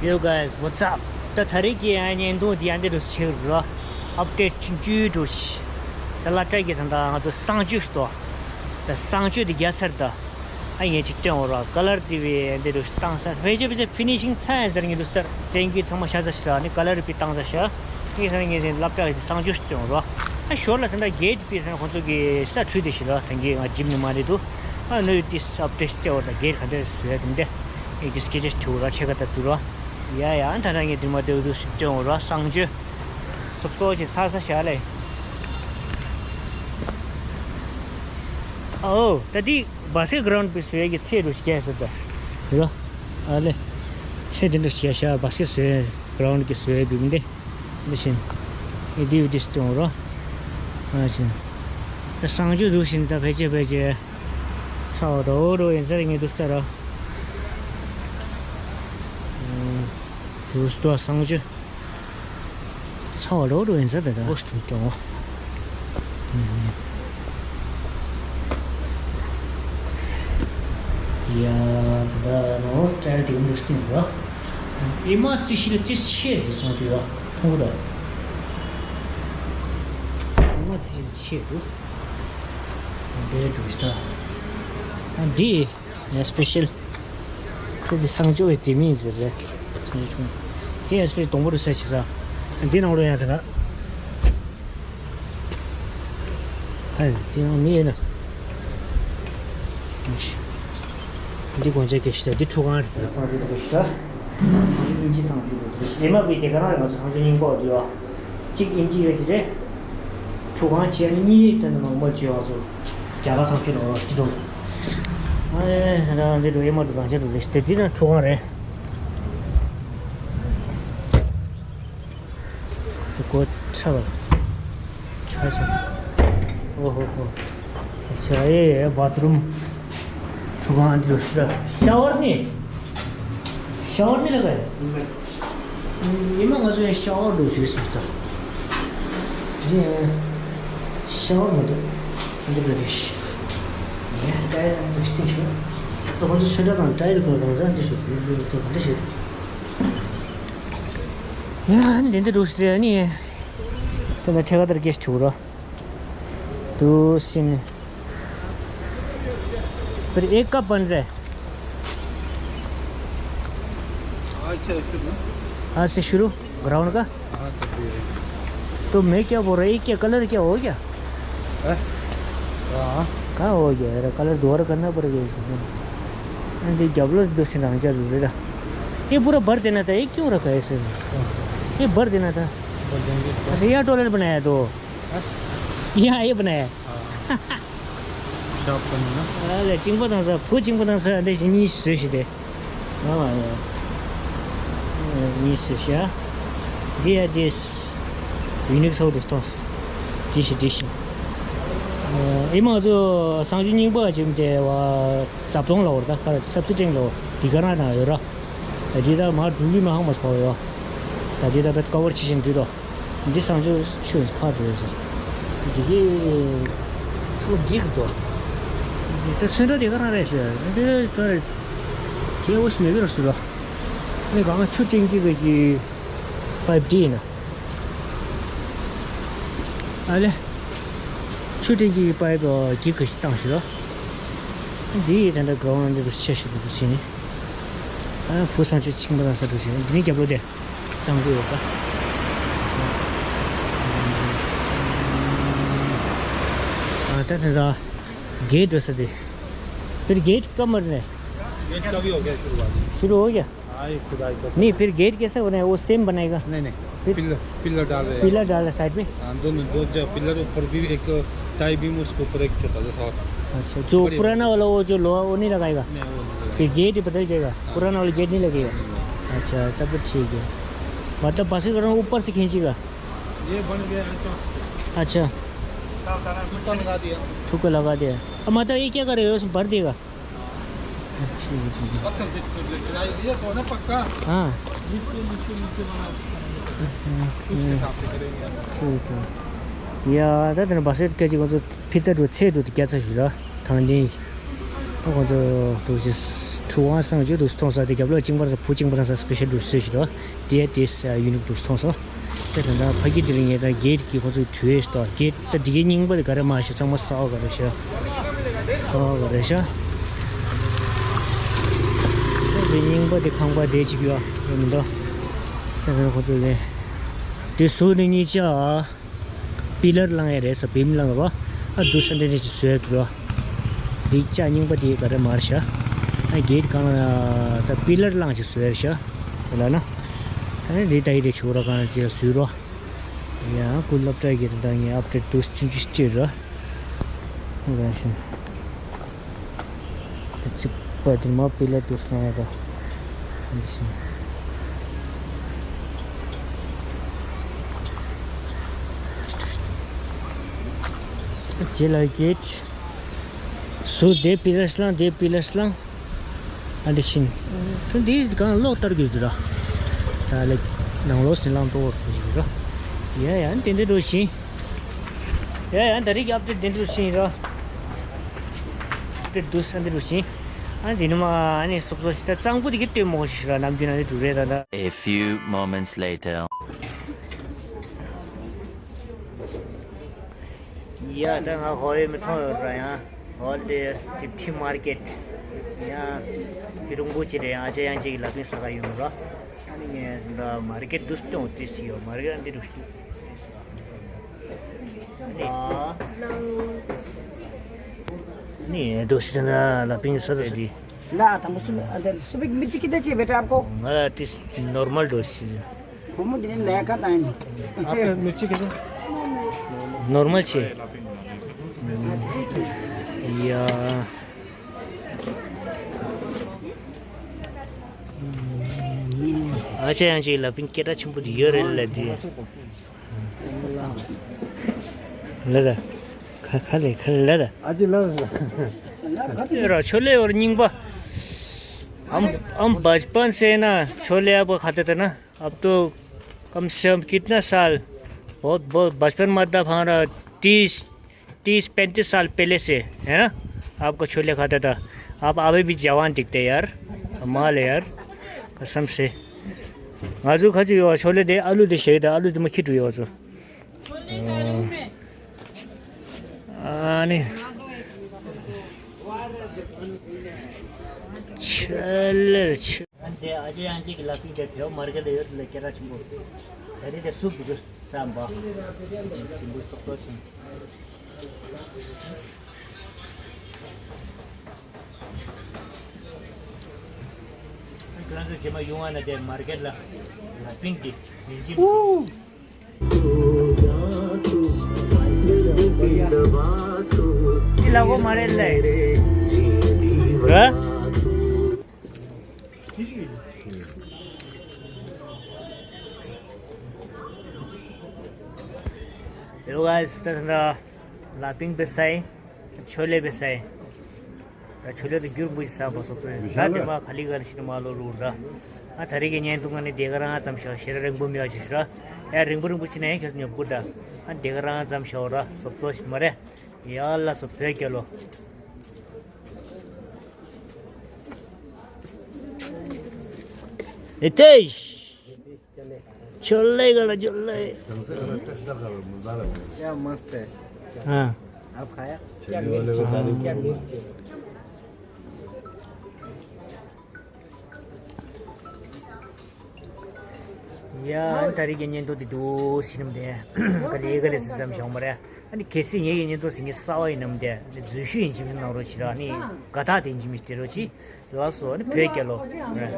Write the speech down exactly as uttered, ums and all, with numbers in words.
Yo guys, what's up? ད་ད་རེས་ཀྱི་ཨ་ནི་འདུག་འདི་ཡང་འདི་འདྲ་ཞིག་རོ། ཨབ་ཌེཊ་ཆུང་ཆུང་འདྲ་ཞིག་ད་ལ་ཏྲ་གི་ད་ད་ང་ཚོ་གསང་སྤྱོད་ཞིག་ཏོ། ད་གསང་སྤྱོད་འདི་རྒྱ་སར་ད། ཨ་ངས་ཅིག་སྟོན་འོ་རོ། ཀ་ལར་འདི་བའི་འདི་འདྲ་ཞིག་བཏང་ས། ཕལ་ཆེར་ཕལ་ཆེར་ཕི་ནི་ཤིང་ཚ་ཡང་ཟེར་ངེས་འདུག་ས། ཏྲེན་གི་ཚང་མ་ཤ་ཚ་ཞིག་ལ་ནི་ཀ་ལར་པི་བཏང་ས་ཤ། ངས་ས་ངས་ངས་ལབ་ཏྲ་གི་གསང་སྤྱོད་ཞིག་སྟོན་འོ་རོ། ཨ་ཞོར་ལ་ད་ད་གེཊ་པི་ས་ཁོང་ཚོ་གི་ས་འཁྲུལ་དེ་ཞིག་ལ་ད་གི་ང་འཇིབ་ནི་མ་རེད་འདུག་ཨ་ནུ་ཡུ་ཏིས་ཨབ་ཌེཊ་སྟེ་འོ་ད་གེཊ་ག་འདྲ་བཟོ་ཡ་དེ་འདྲ། ཨེ་དེ་སྐད་ཆ་དྲི་བ་ར་ཆེ་ག་ད་དུ་ར། ཡ་ཡ་ཨ་ད་ད་ངས་དེ་མ་དེ་འུ་དུ་ཞིག་སྟོན་འོ་ར་གསང་སྤྱོད། སོབ་སོབ་ཞིག་ཚ་ས་ཤ་ལེ། ཨོ་ད་དེ་བ་སི་ཀེཊ་གི་རའུན་ཌི་པི་བཟོ་ཡ་གི་ཚད་འདྲ་ཞིག་རྒྱག་ས་ད། ར། ཨ་ལེ། ཚད་དེ་འདྲ་ཞིག་ཤ་བ་སི་ཀེཊ་བཟོ་ཡ་གི་རའུན་ཌི་གི་བཟོ་ཡ་བི་མི་འདི། འདི་བཞིན། ཨེ་དེ་འུ་དུ་སྟོན་འོ་ར། ཨ་བཞིན། ད་གསང་སྤྱོད་འདུག་བཞིན་ད་ཕལ་ཆེར་ཕལ་ཆེར། ཚ་བ་འདྲ་འོ་འདྲ་ཡིན་ས་རེད་ངས་འདུག་ས་ར། འདུག་སྟོ་གསང་སྤྱོད། ཚ་བ་འདྲ་འོ་འདྲ་ཡིན་ས་རེད་ད། འོ་སྟོན་སྟོན་འོ། ཡ་ད་ནོ་ཊ་ཡར་དེ་འདུག་སྟེ་འདུག་ར། ཨེ་མ་རྩི་ཤིང་ལ་དེ་ཆེ་དེ་གསང་སྤྱོད་ར་མཐོང་གི་ད། ཨེ་མ་རྩི་ཤིང་ཆེ་འདུག་འདི་འདྲ་ཞིག་ད། ཨ་འདི་ཡ་སི་པེ་ཤལ། ཁྱོད་ཀྱི་གསང་སྤྱོད་ཀྱི་དེ་མིན་ཟེར་རེད། གསང་སྤྱོད་ཆུང་། དེ་ཡ་སི་པེ་ཤལ་སྡོང་པོ་རུ་ས་ཆིག་ས། འདི་ནང་ལོ་ཡང་དེ་ན། ཧའི་དེ་ནང་མི་ཡོད་ན། འདི་དགོན་ཆ་སྐད་ཤི་ད་འདི་ཁྲུ་གང་རེད་ཟེར། གསང་སྤྱོད་དེ་སྐད་ཤི་ད། དབྱིན་ཇི་གསང་སྤྱོད་དེ་སྐད་ཤི་ད། ཨེ་མ་པི་དེ་ག་རང་རེད་ང་ཚོ་གསང་སྤྱོད་རྙིང་པ་འོ་དེ་ཡོད། གཅིག་དབྱིན་ཇི་ཡོད་ཅི་རེད། ཁྲུ་གང་བྱས་གཉིས་དེ་ནང་མ་བྱས་བ་ཚོ། རྒྱ་གར་སང་ཆུ་ལོ་ཅི་འགྲོ། ཨ་ནི་རང་འདི་འགྲོ་ཡེ་མ་འགྲོ་རང་ཆ་འགྲོ་རེད་དེ་འདི་ན་ཁྲུ་གང་རེད། གོ་ཁྲ་བ། ཁ་ཆ། ཨོ་ཧོ་ཧོ། ཤ་ཡེ་བ་ཐི་རུམ། ཁྲུ་གང་འདི་རུ་ཤི་ར་ཤ་བར་ནི། ཤ་བར་ནི་ལ་ག་ཡ། ཉི་མ་ང་ཚོ་ཡང་ཤ་བར་འགྲོ་ཞུས་སོང་ད། ཡེ། ཤ་བར་མ་འདུག་འདི་འགྲོ་རེད། ཡེ་ཀ་ཡ་འདི་སྟེང་ཤོག་ད་ཁོང་ཚོ་ཆོས་གྲྭ་དང་ཏྲའི་ལ་ཁོ་རང་ཚ་འདི་ཤོག་འདི་འདི་ཤོག་ཡ་འདི་འདི་འགྲོ་ཞིག་རེད་ནི། ད་ལྟ་ཁྲེ་ཁ་ལྟར་སྐད་ཆ་བྱུང་རོ། དུ་སིན། फिर एक कब बन रहा है? आज से शुरू। आज से शुरू? ग्राउंड का? हाँ, तो फिर। तो मैं क्या बोल रहा हूँ, ये क्या कलर क्या हो गया? हैं? हाँ। कहाँ हो गया यार, कलर दोबारा करना पड़ेगा इसको। अरे, क्या बोलो, दो से ना, क्या बोल रहा? ये पूरा भर देना था, ये क्यों रखा है ऐसे? ये भर देना था। भर देंगे। अच्छा, यहाँ टॉयलेट बनाया तो। ཡ་ཨེ་བ་ནས། ཤོག་ཀོན་ན། ཨ་ལས་གཅིན་པ་དང་ས་བུ་གཅིན་པ་དང་ས་འདི་ཞིག་གཉིས་བཟོས་ཤིག་དེ། ཨ་ལ་ཡ། གཉིས་བཟོས་ཤིག་ཨ། འདི་ཡ་འདི། ཡུ་ནིག་སོ་དུ་སྟོང་། འདི་ཞིག་འདི་ཞིག་ཨེ་མ་ཚོ་གསང་སྤྱོད་རྙིང་པ་ཅིག་དེ་བ་རྩ་སྟོང་ལ་བར་ད་ཁ་སབ་སི་ཊིང་ལ་བར་འདི་ག་རང་ན་ཡོད་ར། ད་འདི་ད་མ་འགྲུལ་གི་མ་ཧང་མ་སོ་ཡོ། ད་འདི་ད་བེད་ཀ་བར་ཆི་ཞིང་འདུས་དོ། འདི་གསང་སྤྱོད་ཆུ་ཁ་འགྲོ་ཡོད་ཟེར། འདི་གི་ཚོ་འགྱིག་འདུག་ད་ཚོན་ཁྲ་དེ་ག་རང་རེད་ཟེར། འདི་ག་རེད། དེ་འོ་ཞིག་མེད་གི་ར་སུ་ར། ཨ་ནི་གང་ཆུ་ཏིང་གི་གི་ཅི་པའིབ་འདི་ཡིན་ན། ཨ་ལེ། ཆུ་ཏིང་གི་པའིབ་འགྱིག་གི་ཞིག་བཏང་ཞིག་ར། འདི་ཡི་དེ་འདྲ་ག་བ་འདི་རུ་ཆེ་ཞིག་འདུག་ཟེར་ནི། ཨ་བུ་གསང་སྤྱོད་ཆིང་པ་དང་ས་འདུག་ཟེར་ནི་འདི་ནི་རྒྱབ་ལོགས་དེ། གསང་སྤྱོད་ཡོད་པ། ཨ་ད་དེ་ད་གེ་འགྲོ་ས་དེ། फिर गेट कब मरने? गेट कभी हो गया शुरुआत। शुरू हो गया? हाँ, ये खुदाई कर। नहीं, फिर गेट कैसे बने? वो सेम बनेगा? नहीं, नहीं, फिर? पिलर, पिलर डाल रहे हैं। पिलर डाल रहे साइड में? हाँ, दोनों, दो जगह पिलर ऊपर भी एक टाई बीम, उसके ऊपर एक छोटा सा और। अच्छा, जो बड़ी पुराना वाला, वो जो लोहा, वो नहीं लगाएगा? नहीं, वो नहीं लगाएगा। फिर गेट ही बदल जाएगा, हाँ। पुराना वाला गेट नहीं लगेगा? नहीं, नहीं। अच्छा, तब तो ठीक है। मतलब, बास्केट ग्राउंड ऊपर से खींचेगा? ये बन गया है तो। अच्छा। ठुक्का लगा दिया। ठुक्का लगा दिया। अब मतलब, ये क्या करेगा, उसमें भर देगा? ठीक है, ठीक है। पत्थर से छोड़ लेके आए, ये तो ना पक्का। हाँ। नीचे, नीचे, नीचे बना। अच्छा, उसके ये। हिसाब से करेंगे। ठीक है। ཡ་ད་དེ་ནས་བ་སེ་སྐད་ཅིག་ཁོང་ཚོ་ཕི་ཏར་དུ་ཚེ་དུ་རྒྱ་ཚ་ཞུ་ར་ཐང་ཏིང་། ཁོང་ཚོ་དུ་ཞིག་ ཐུབ་དབང་སངས་རྒྱས་འདུག་སེ་མཐོང་ས་དེ། རྒྱབ་ལོགས་གཅིན་པ་ར་ས་ཕུ་གཅིན་པ་ར་ས་སི་པེ་ཤལ་འདུག་སེ་ཞིག་རོ། དེ་དེ་ཡུ་ནིག་འདུག་སེ་མཐོང་སོང་། དེ་ད་ལྟ་ཕ་གི་དེ་རིང་ངས་ད་གེ་ཊི་གི་ཁོང་ཚོ་བྲོས་ཏོ། གེ་ཊི་ད་དེ་གའི་རྙིང་པ་དེ་ག་རེ་མ་ཤེས། ཚང་མ་གསར་པ་ག་རེ་ཤག་གསར་པ་ག་རེ་ཤག་དེ་རྙིང་པ་དེ་ཁང་པ་དེ་གཅིག་ཡོད་ཡོད་མི་འདུག་དེ་ནས་ཁོང་ཚོ་དེ་དེ་ཟུར་ནས་གཉིས་ཆ། པི་ལར་བསླང་ཡ་རེད་ས། བིམ་བསླང་བ། ཨ་འདུག་སེ་འདི་འདྲ་ཅིག་བཟོས་འདུག་རོ། འདི་ལྕགས་རྙིང་པ་དེ་ག་རེ་མར་བཞག་ཨ་གེ་ཊི་གང་ལ་ད་པི་ལར་བསླང་ཅིག་བཟོས་བཞག་དེ་ལ་ན། ད་ནི་འདི་ད་ཡི་དེ་ཆུ་ར་གང་ལ་ཅིག་བཟོས་རོ། ཡང་ཀུན་སློབ་གྲྭ་གི་ད་ངས་ཨབ་ཌེཊ་འདུག་སེ་ཆུང་ཆུང་ཅིག་རོ། རང་བཞིན། ད་ཚིག་པ་དེ་མ་པི་ལར་དུ་སོང་ཡ་རོ། འདི་བཞིན། རྗེས་ལ་གེ་ཊི། ཟུར་དེ་པི་ལར་བསླང་། དེ་པི་ལར་བསླང་། ཨ་འདི་བཞིན། ད་འདི་གང་གློག་ལྟར་གྱི་འདུག་ར། ད་ལེགས་ནང་ལོགས་སུ་ལངས་ཏོག་ཏོ་ཞིག་ར། ཡ་ཡ་འདི་འདི་འགྲོ་བཞིན། ཡ་ཡ་ད་རིག་ཨབ་ཌེཊ་འདི་འགྲོ་བཞིན་ར། ཨབ་ཌེཊ་འདུག་སེ་འདི་འགྲོ་བཞིན། ཨ་འདི་ནི་མ་ཨ་ནི་སོབ་སོབ་ཞིག་ད་གཙང་པོ་དེ་གི་ལྟོས་མོ་ཞིག་ར། ནམ་རྒྱུན་ན་འདི་འགྲོ་རེད་ད་ད། A few moments later. ཡ་ད་ང་ཧོ་ཡེ་མི་ཐོང་ཡོད་ར། ཡང་ཧོ་ལེ་ཏི་ཕི་མར་ཀེཊ། ཡང་ཕི་རུང་པོ་ཆེ་རེད། ཡང་ཨ་ཅེ་ཡང་ཅིག་ལ་ཕིན་ས་ག་ཡོད་ར། ཨ་ནི་ངས་ད་མར་ཀེཊ་འདུག་སྟོང་དེ་སི་ཡོད། མར་ཀེཊ་འདི་རུ་ཤི། ཨ་ནི་འདུག་སེ་ན་ལ་ཕིན་ས་རེད་དེ། ལ་དང་པོ་སུ་ཨ་འདི་སུ་བིག་མི་ཅིག་གི་ད་ཅེ་བེ་ཏྲ་ཨབ་ཀོ། ང་ལ་ཏིས་ནོར་མལ་འགྲོ་ཤི། བུ་མོ་འདི་ནི་ལས་ཀ་དང་ཡིན། ཨ་ཏི་མི་ཅིག་གི་ད་ནོར་མལ་ཆེ། ཡ། ཨ་ཅག་ཡང་ཅིག་ལ་ཕིན་སྐད་གྲགས་ཆེན་པོ་དེ་ཡོད་རེད་ལ་དེ། ལ་ད། ཁ་ཁ་ལེ་ཁ་ལེ་ལ་ད། ཨ་ཅི་ལ་ད། ཡོད་ར་ཆོ་ལེ་ཡོད་ར་རྙིང་པ། हम हम बचपन से ना छोले आपको खाते थे ना। अब तो कम से कम कितना साल, बहुत बहुत बचपन, मतलब हमारा तीस तीस पैंतीस साल पहले से, है ना? आपको छोले खाता था। आप अभी भी जवान दिखते हैं यार। कमाल है यार। कसम से। ང་ཚོ་ཁ་ཅིག་ཡོད་ཆོ་ལེ་དེ་ཨ་ལུ་དེ་བཞག་ད་ཨ་ལུ་དེ་མ་ཁྱི་འགྲོ་ཡོད་ཚོ། ཨ་ནི། ཆོ་ལེ་ཆོ། ཨ་ནི་དེ་ཨ་ཅེ་ཡང་ཅིག་གི་ལ་ཕིན་དེ་བེའུ་མར་ཀེ་ལ་ཡོད་ལ་སྐད་གྲགས་ཆེན་པོ། ད་རེས་དེ་སུབ་དུ་བསམ་པ། ཞིམ་པོ་སོག་པོ་ཞིམ། ཁྱོད་རང་ཚོ་རྗེས་མ་ཡོང་བ་ན་དེ་མར་ཀེ་ལ་ལ་ཕིན་གི་མིན་ཅིང་། འདི་ལ་གོ་མ་རེད་ལེ། ར། Hello guys, ད་ལ་ཕིན་བེ་སའི་ཆོ་ལེ་བེ་སའི། ད་ཆོ་ལེ་དེ་རྒྱུར་འབུ་ཞིག་ཟ་བ་སོགས་ཚོ་ཡིན། ད་དེ་མ་ག་ལི་ག་ལི་ཞིག་མ་ལོ་རུ་ར། ཨ་ད་རེས་ཀྱི་བརྙན་ཐུང་ནི་དེ་ག་རང་ཙམ་ཞོག་ཞེ་ར་རིང་པོ་མི་ཡོད་ཅིག་ཤི་ར། ཨ་རིང་པོ་རིང་པོ་ཕྱིན་ན་ཡང་ཁྱོད་ཉོབ་དགོས་ད། ཨ་དེ་ག་རང་ཙམ་ཞོག་ར་སོགས་ཚོ་ཞིག་མ་རེད། ཡ་ལ་སོ་བོད་རྒྱལ་ལོ། ཨེ་ཏེ། ཆོ་ལེ་ག་ལ་ཆོ་ལེ། क्या मस्त है। हाँ। आप खाया? क्या मिर्च? क्या मिर्च? ཡ་ཨ་ནི་ད་རེས་ཀྱི་བརྙན་ཐུང་འདི་འདུག་སེ་ནམ་དེ། ག་ལེ་ག་ལེ་སི་ཙམ་བྱུང་བ་རེད། ཨ་ནི་གལ་སྲིད་ངེད་ཀྱི་བརྙན་ཐུང་ཟིན་གྱི་གསར་པ་ཡིན་ནམ་དེ་འཛུལ་ཞུགས་ཡིན་གཅིག་མིན་གནང་རོགས་བྱེད་ར། ཨ་ནི་དགའ་ཐག་དེ་ཡིན་གཅིག་མིན་སྤྲད་རོགས་གྱིས། ལགས་སོ། ཨ་ནི་བོད་རྒྱལ་ལོ། རེད།